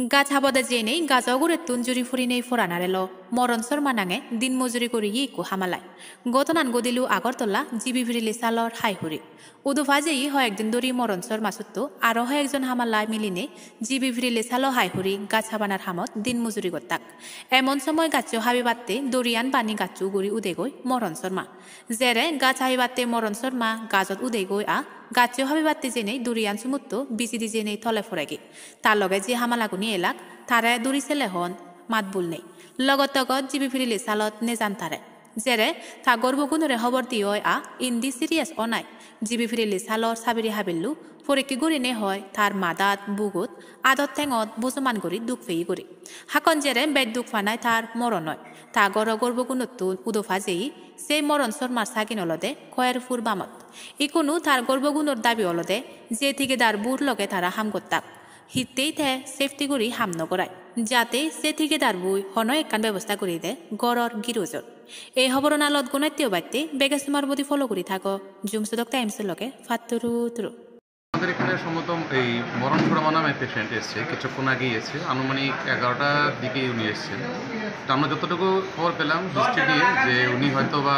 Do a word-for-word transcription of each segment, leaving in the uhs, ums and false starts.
Gaj habode jeinei gajo ugurettun juri purinei poran arelo Moron Sharma nange din mojuri guriye ikko hamalai. Gotonan godilo Agartala G B Pirili salor hai hure. Udu pajeye hoyek din dhuri Moron Sharma sutto aro hoyekjon hamalai milinei G B Pirili salo hai hure gaj habanar hamot din mojuri gottak. Emon somoy gaccho habibatte dhuriyan bani gaccho uguri udegoi Moron Sharma. Jere gaj habibatte Moron Sharma gajot udegoi a gaccho habibatte jeinei dhuriyan sumutto bijidi jeinei tole poregi. Tar loge je hamalagune elak, tare dhuri sele hon, mat bul nei. Logot togot G B Pirili salot nejan tare. Jere ta gorbogunore hobor di oi a indi serious onai. G B Pirili salor sabiri habillo porikki gurinei hoi tar madat, bugot, adot tengot bojoman guri duk peye guri. Hakkon jere bej duk panai tar moron oi. Ta goro gorbogunottun udo pajeye sei Moron Sharmar sagin olode Koyerpur bamot. Ikkunu tar gorbogunor dabi olode je thigedar bur loge tara ham gottak. Hittei te safety guri ham no gorai. Jate se thigedar bui hono ekkan bebosta guri de goror girojor. Ei hoboronalot gunette obatte bege somar bodi follow guri thago Jum Sodok Times loge. Patturu turu. আমাদের এখানে সম্ভবত এই মরণ শর্মা নামে পেশেন্ট এসছে, কিছুক্ষণ আগেই এসছে, আনুমানিক এগারোটার দিকেই উনি এসছেন। তো আমরা যতটুকু খবর পেলাম হিস্ট্রি দিয়ে, যে উনি হয়তো বা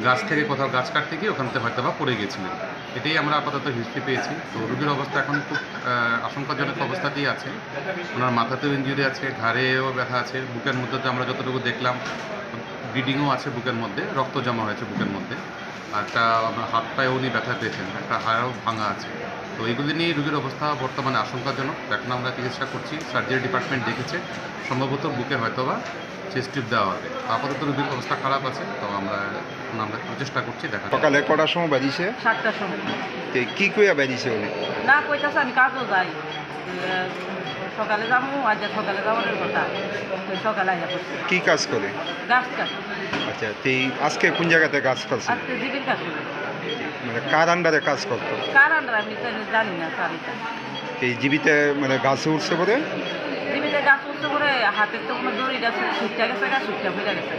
গাছ থেকে, কোথাও গাছ কাটতে গিয়ে ওখান থেকে হয়তো বা পড়ে গেছিলেন, এটাই আমরা আপাতত হিস্ট্রি পেয়েছি। তো রুগীর অবস্থা এখন খুব আহ, আশঙ্কাজনক অবস্থাতেই আছে। ওনার মাথাতেও ইনজুরি আছে, ঘাড়েও ব্যথা আছে, বুকের মধ্যে তো আমরা যতটুকু দেখলাম ব্লিডিংও আছে বুকের মধ্যে, রক্ত জমা হয়েছে বুকের মধ্যে। আর একটা আপনার হাত পায়েও উনি ব্যথা পেয়েছেন, একটা হাড়ও ভাঙা আছে। তো এগুলি নিয়ে রুগীর অবস্থা বর্তমানে আশঙ্কাজনক। এখন আমরা চিকিৎসা করছি, সার্জারি ডিপার্টমেন্ট দেখেছে, সম্ভবত বুকে হয়তো বা চেস্ট টিউব দেওয়া হবে। আপাতত রুগীর অবস্থা খারাপ আছে, তো আমরা এখন আমরা একটু চেষ্টা করছি, দেখা যাক। সকালে কটার সময় বেরিয়েছে? সাতটার সময়। তে কি কইয়া বেরিয়েছে উনি? না কইতাছে, আমি কাজও যাই। এ, সকালে যাবো, আজ সকালে যাওয়ার কথা। তো সকালে আইয়া পড়ছে। কি কাজ করে? গাছ কাটে। আচ্ছা, তে আজকে কোন জায়গাতে গাছ কাটছে? আজকে জিবির কাছে। মানে কার আন্ডারে কাজ করতো? কার আন্ডারে আমি তো জানি না, স্যার, এটা। এই জিবিতে মানে গাছে উঠছে পরে? জিবিতে গাছ উঠছে পরে হাতের তো কোনো দড়িটা ছুটতে গেছে, গাছ ছুটতে পড়ে গেছে।